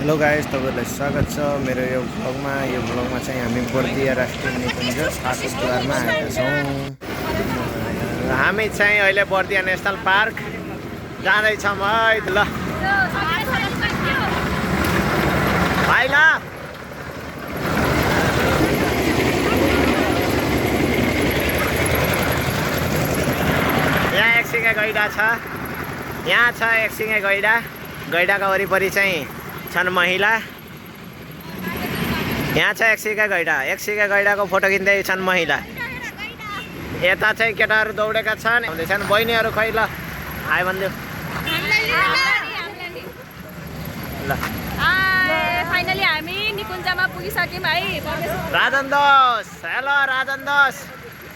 Hello guys, तपाईँलाई स्वागत छ मेरो यो भ्लगमा चाहिँ हामी बर्दिया राष्ट्रिय निकुञ्ज ठाकुरद्वारमा आएका छौँ। हामी चाहिँ अहिले बर्दिया नेसनल पार्क जाँदैछौँ है। ल भाइ ल यहाँ एक सिङे गैडा छ, यहाँ छ एक सिङे गैडा। गैडाका वरिपरि चाहिँ छन् महिला। यहाँ छ एक सिङे गैडा, एक सिङे गैडाको फोटो खिच्दै छन् महिला। यता चाहिँ केटाहरू दौडेका छन्, हुँदैछन् बहिनीहरू। खै ल हाई भन्दियो ल। फाइनली हामी निकुञ्जमा पुगिसक्यौँ है। राजन दोष, हेलो राजन दोष।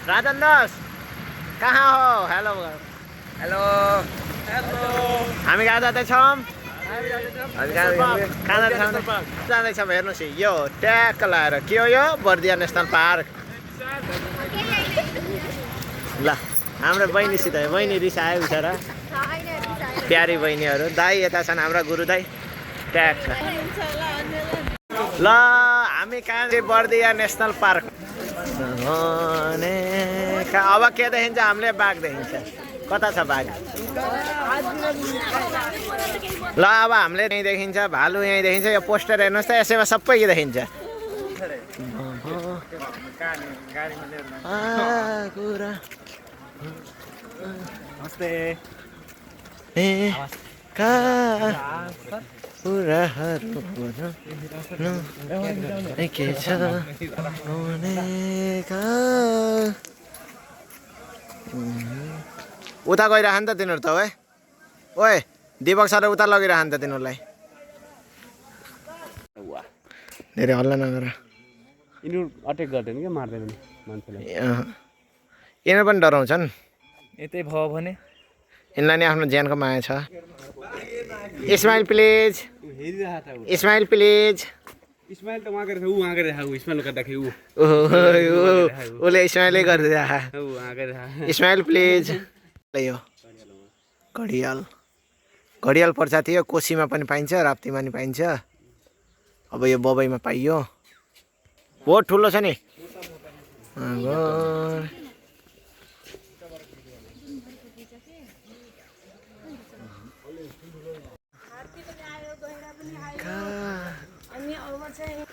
राजन दोष कहाँ हो? Hello hello hello. हामी कहाँ जाँदैछौँ? जाँदैछौँ। हेर्नुहोस् यो ट्याक्क लाएर के हो यो? Bardiya national park. ल हाम्रो बहिनीसित बहिनी रिसायो बिचरा, प्यारी बहिनीहरू। दाई यता छन् हाम्रा गुरु दाई। ट्याक्क ल हामी कहाँ चाहिँ बर्दिया नेसनल पार्क। अब के देखिन्छ? हामीले बाघ देखिन्छ। कता छ बाघ? ल अब हामीले यहीँ देखिन्छ, भालु यहीँ देखिन्छ। यो पोस्टर हेर्नुहोस् त, यसैमा सबै देखिन्छ। उता गइरह नि त तिनीहरू त। ओए दिपक सर उता लगिरह नि त तिनीहरूलाई। धेरै हल्ला नगर। यिनीहरू अट्याक गर्दैन क्या, मार्दैन मान्छेलाई। यिनीहरू पनि डराउँछन्। यतै भयो भने यिनलाई नि आफ्नो ज्यानको माया छ। Smile please, smile please. Smile त उहाँ गरेर ऊ उहाँ गरेर इस्माइल गर्दाखेरि उसले इस्माइलै गरिदिए। इस्माइल प्लिज। यो घडियाल, घडियाल प्रजाति हो। कोसीमा पनि पाइन्छ, राप्तीमा पनि पाइन्छ। अब यो बबईमा पाइयो। बहुत ठुलो छ नि।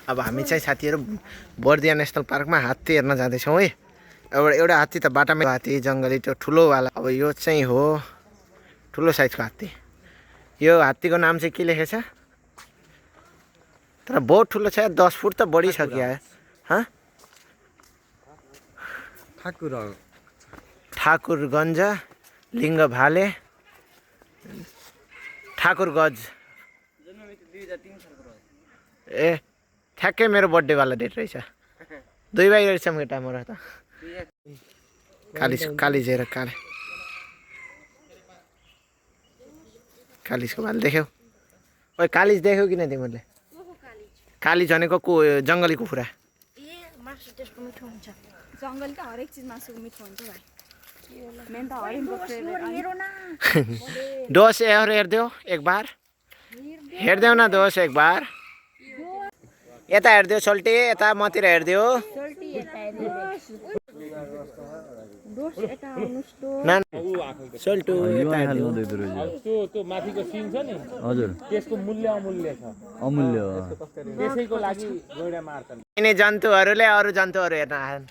अब हामी चाहिँ साथीहरू बर्दिया नेसनल पार्कमा हात्ती हेर्न जाँदैछौँ है। एउटा हात्ती त बाटामै हात्ती, जङ्गली त्यो ठुलोवाला। अब यो चाहिँ हो ठुलो साइजको हात्ती। यो हात्तीको नाम चाहिँ के लेखेछ? तर बहुत ठुलो छ, 10 फुट त बढी छ क्या। ठाकुरगञ्ज लिङ्ग भाले ठाकुर गज। ए ठ्याक्कै मेरो बर्थडेवाला डेट रहेछ। 2 भाइ रहेछ केटा मोरा त। कालिज हेर, कालिजको भाले देख्यौ? ओए कालिज देख्यौ किन तिमीहरूले? कालिज भनेको जङ्गली कुखुरा। जङ्गलका हरेक चिज मासु मिठो हुन्छ भाइ। मेन त हरिणको दोष हेरिदेऊ एक बार, हेरिदेऊ न दोष एक बार। यता हेरिदेऊ सोल्टी, यता मतिर हेरिदेऊ। सोल्टु त्यो माथिको सिन छ नि, हजुर, त्यसको मूल्य अमूल्य छ। अमूल्य त्यसैको लागि गैडा मार्छन्। यिनी जन्तुहरूले अरू जन्तुहरू हेर्न आएन।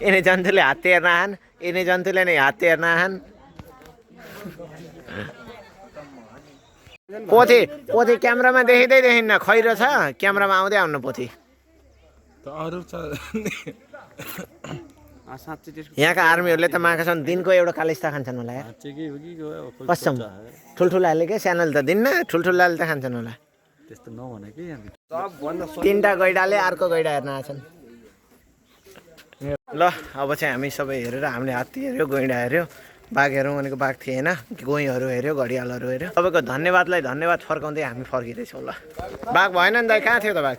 यिनी जन्तुले हात्ती हेर्न आएन, यिनी जन्तुले नै हात्ती हेर्न आएन। पोथी पोथी क्यामेरामा देखिँदै देखिन्न, खैरो छ। क्यामेरामा आउँदै आउनु पोथी। यहाँका आर्मीहरूले त मागा छन्, दिनको एउटा कालिज त खान्छन् होला यार। कसम ठुल्ठुलाले के, सानोले त दिन्न, ठुल्ठुलाले त खान्छन् होला। त्यस्तो नभने कि 3टा गैडाले अर्को गैडा हेर्न आएछन्। ल अब चाहिँ हामी सबै हेरेर, हामीले हात्ती हेऱ्यो, गैडा हेऱ्यो, बाघ हेरौँ भनेको बाघ थिएन, गोहीहरू हेऱ्यो, घडियालहरू हेऱ्यो। तपाईँको धन्यवादलाई धन्यवाद फर्काउँदै हामी फर्किँदैछौँ। ल बाघ भएन नि दाइ, कहाँ थियो त बाघ?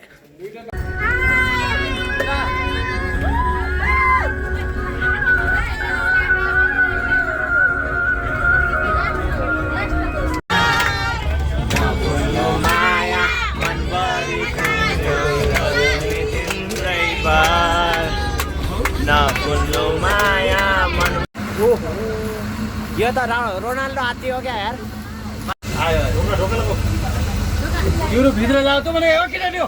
यो त रोनाल्डो हात्ती हो क्या यार भित्र जाऊ त भने हो किन नि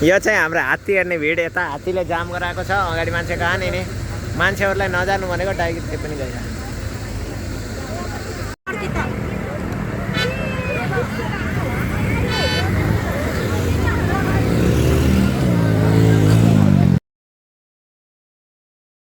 यो चाहिँ हाम्रो हात्ती हेर्ने भिड यता हात्तीले जाम गराएको छ अगाडि मान्छे कहाँ नि मान्छेहरूलाई नजानु भनेको टाइगर पनि गइरहेको